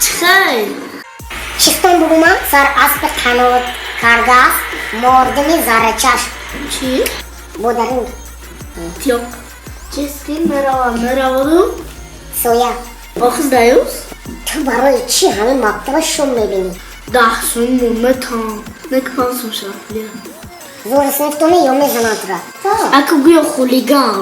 Чихай? Чистон бугума сар аспи қанот каргас мордими заррачашм. Чӣ? Бодаринг. Тиёқ. Чист ки меравад, мераваду Соя. Охиз даюс? Ту барои чӣ ҳамин мактаба шум мебинӣ? 10 сум метам. Нек 5 сум шавад. Зури синфтони ё мезананд тура? Аку гӯё хулиган.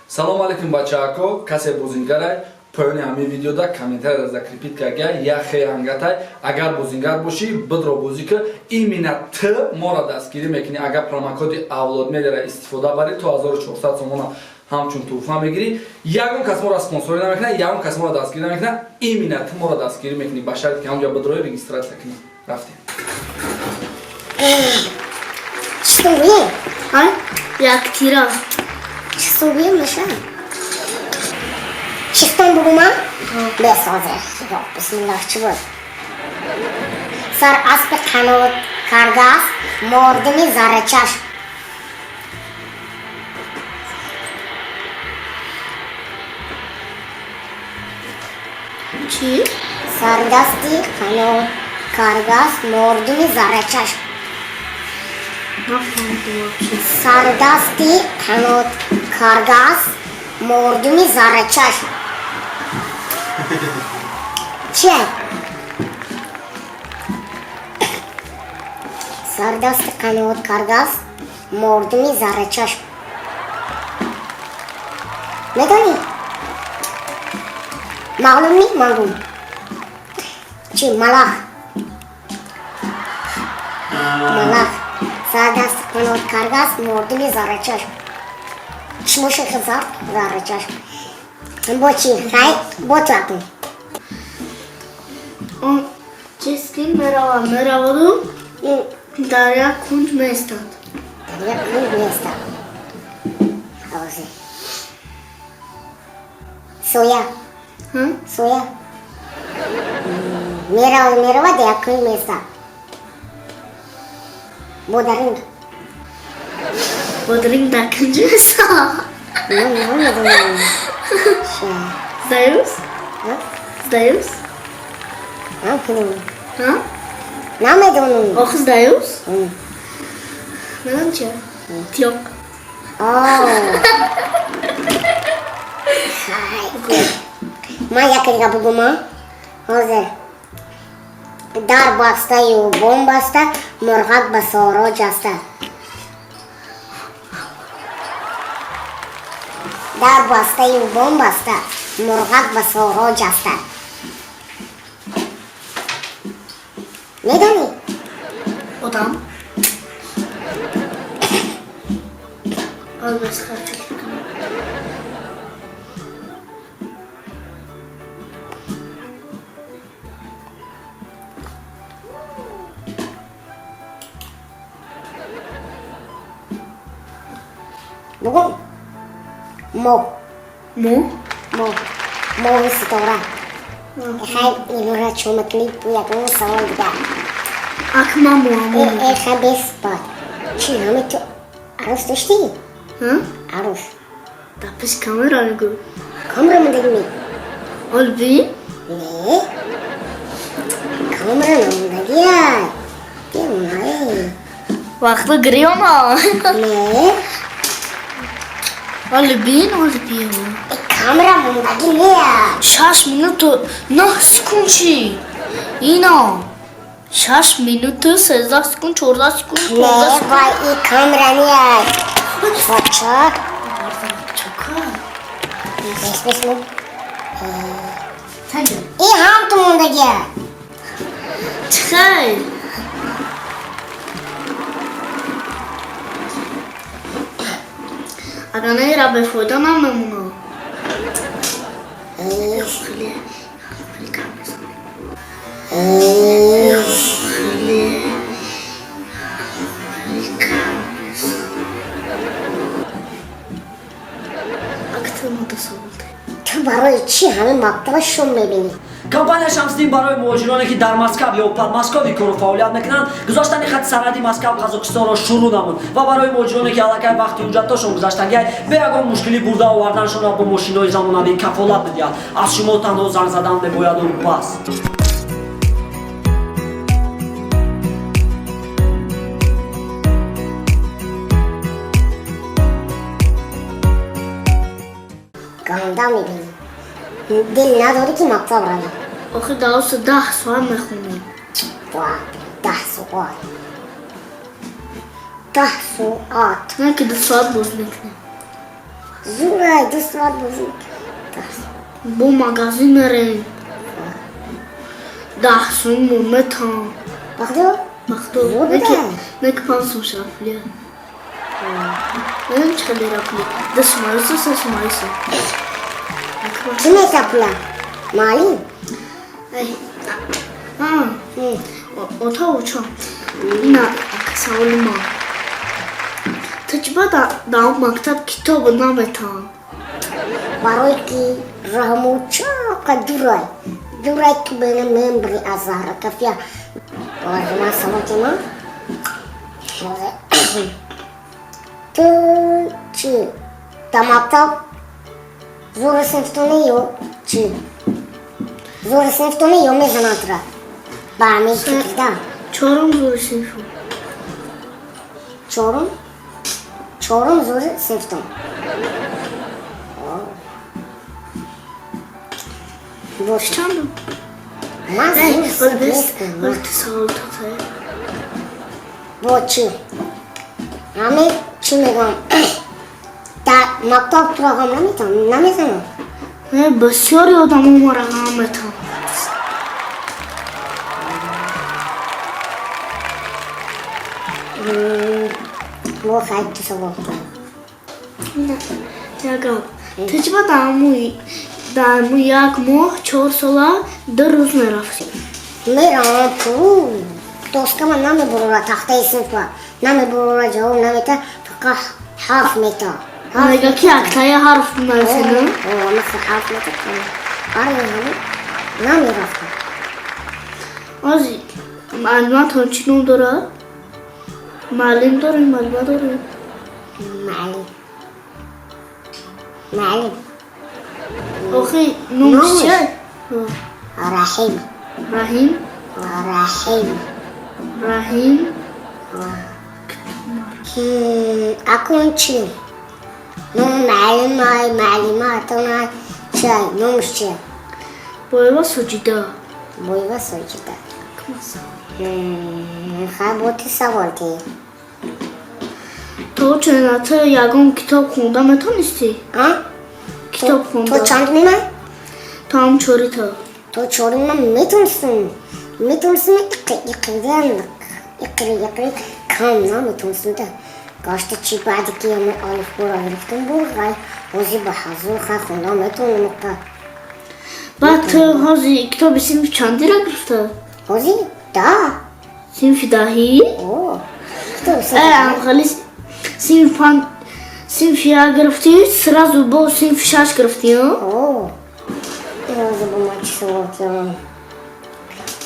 Салом алейкум, бачаако. Касе бозингарай, поёни ҳамин видеода комментария закрепить карга яхе ҳангатай. Агар бозингар бошӣ, бидро бозӣ ки именно т моро дастгирӣ мекунӣ. Агар промокоди Авлодмедиара истифода барӣ, то 1400 сомона ҳамчун туҳфа мегирӣ. Ягон кас моро спонсорӣ намекунад, ягон кас моро дастгирӣ намекунад, именно ту моро дастгирӣ мекунӣ, ба шарте ки ҳамҷо бидрои регистрация кунӣ. Рафтем. Чистон гӯем? А? Яктира. Чистон гӯем меша? Чистон бугума? Бесозе. Бисмиллах, чӣ буд? Сар аспи қанот каргас мордими заррачашм. Чӣ? Сардасти қанот каргас мордими заррачашм. Нафаҳмидам вообще. Сардасти қанот каргас мордуми заррачашм. Чия? Сардасти қанот каргас мордуми заррачашм. Медонӣ? Маълум ни? Маълум. Чӣ? Малах. Малах. Сардасти қанот каргас мордуми заррачашм. Чӣ боша зард заррачашм? Бо чӣ? Хай, бо ту акун. Чист ки меравад, мераваду дар як кунҷ меистад. Дар як кунҷ меистад. Ҳозир. Соя. Соя. Меравад, меравад, дар як кунҷ меистад. Бодаринг. Бодаринг дар кунҷ меистад. Ман намедонам. Сдаюсь? Сдаюсь? Намедонам. Ҳа? Намедонам. Охи сдаюсь? Медонӣ чи? Тиёқ. Хай. Ман яке дига бугума? Ҳозир. Дар бастаю бом баста, мурғак ба соро ҷаста. Дар бастаю бом баста, мурғак ба соро ҷаста. Медонӣ? Одам. Ҳозир хай фикр кунам. Бугум? Мо. Мо? Мо. Моҳи ситора. Хай, инора чӯ мекунӣ? Ягон савол дигар. Ак ман муаммо. Э, хай, беспад. Чӣ ҳами ту арӯс доштӣ? Ҳа? Арӯс. Дар пеши камера мегӯ. Камера мондагӣ? Олби? Не. Камера намондагиай. Девонаи. Вақто гирёна. Не. Олбин, олбин. Э, камера мондагӣ не. 6 минуту 9 секунд чи? Ино. 6 минуту 13 секунд, 14 секунд, Не, 15 секунд. вай, и камера не. Бача. Чока. Бес, бес, ну. Танҷа. И ҳам ту мондагиай. Чихай? Агар не ра бефоида намемонад. Хеле хеле кам мезанад. Хеле хеле кам мезанад. Ак ту мода савол. Ту барои чӣ ҳамин мактаба шум мебинӣ? Компания Шамсиддин барои муҳоҷироне, ки дар Москав ё Подмосковье кору фаъолият мекунанд, гузоштани хати сарҳади Москав Қазоқистонро шурӯъ намуд ва барои муҳоҷироне, ки аллакай вақти ҳуҷҷатҳошон гузаштагиай, бе ягон мушкилӣ бурда оварданашонро бо мошинҳои замонавӣ кафолат медиҳад. Аз шумо танҳо занг задан мебояду бас. Ганда мебинӣ, дил надорӣ, ки мактаб равӣ. Охи даоса 10 соат мехонем. Ва 10 соат, 10 соат. Не ки 2 соат боз мекунем. Зурай, 2 соат бозӣ, 10 соат. Бо магазин мерем. 10 сум метам. Вақто. Вақто. Зур. Не ки Буда. Не ки 5 сум шарафлия. Медонӣ чӣ қадар пули? 2 сумаиса, 3 сумаиса. Кӣ мета пула? Маълим? Ота оча. Ина саволи ман. Ту чӣ ба дар мактаб китоб наметаҳанд? Барое ки раҳмо чақа дурай дурай, ту бена мембри аз заҳракафия. Ман савол тема: ту чӣ, дар мактаб зури синфтонӣ ё чӣ, зури синфтонӣ ё мезананд тура ба ҳамин фикрда? Чорум зури синфом. Чорум, чорум зури синфтон бош. Чандум? Ман зури синф нестам. Вале ту савол тотае. Бо чӣ, ҳаме чӣ мегӯям, дар мактаб тура ғам наметам, намезанам? Не, бисёри одамо маро ғам метаҳанд. Бо хай, ту савол кун. Як гап. Ту чӣ ба дар ҳаму як моҳ 4 сола 2 рӯз мерафтӣ? Меравам, ку доскама намебурора, тахтаи синфа намебурора, ҷавоб намета, фақат ҳарф мета. Мега ки актая ҳарф нависена? Мисли ҳарф мета. Барои ҳамин намерафтам. Ози маълуматон чӣ ном дорад? Муаллим дорем, муаллима дорем? Маълим, маълим. Охи номш Номаш? чия? Раҳим. Раҳим? Раҳим. Раҳим. Акун чӣ, ном маълимай, маълиматонай чиай, номш чия? Боева Соҷида. Боева Соҷида. Хай, бо ту савол ти. То чената ягон китоб хонда метонистӣ? А? Китоб То хонда. Чанд мемай? То ҳам чорита. То чорум ман метонистам, метонистам, иқидан иқри иқри кам наметонистам да гашта чи. Баъде ки ами алифборо гирифтам, бо гай ҳозир ба ҳазур хай хонда метонам қа. Баъд ту ҳозир китоби синфи чандира гирифта? Ҳозир да. Синфи даҳӣ? О, китоби Э, синфи. Амхали синфи панҷ, синфи як гирифтӣ, сразу бо синфи шаш гирифтӣ, а? О, ҳозир бо ман чӣ савол кардам?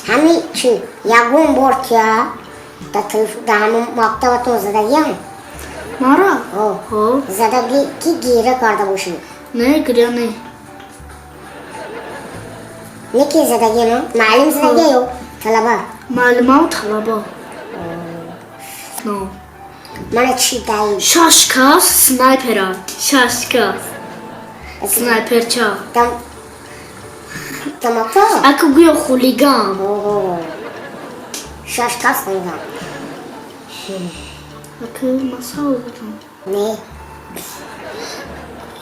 Ҳами чи, ягон бор тя дар телефон дар ҳамон мактабатон задагиам? Мара? О. Ҳо. Задагӣ ки гира карда бошӣ? Не, гиря не. Не ки задагиам, маълим задагия ё талаба? Маълимаву талаба. Но. Мана чӣ дай. Шаш кас снайпера. Шаш кас. Снайперча. Там там мактаб. Аку гӯё хулиган. О, шаш кас хондам. Аку масал будам. Не.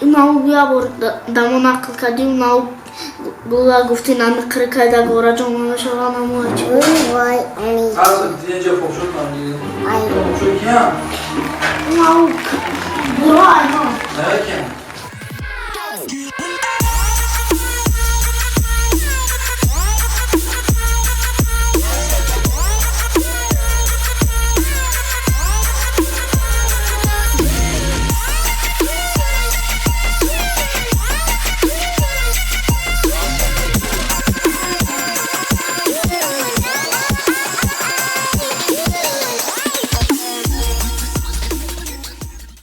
Нау гӯя бор дамо нақл кардим, нау гула гуфти нами қиркайда гора ҷон намешава намояч. Ой, вай, ами. Аз динҷа фокшот ман. Ай. Фокшот киям? Нау буро айма. Не киям?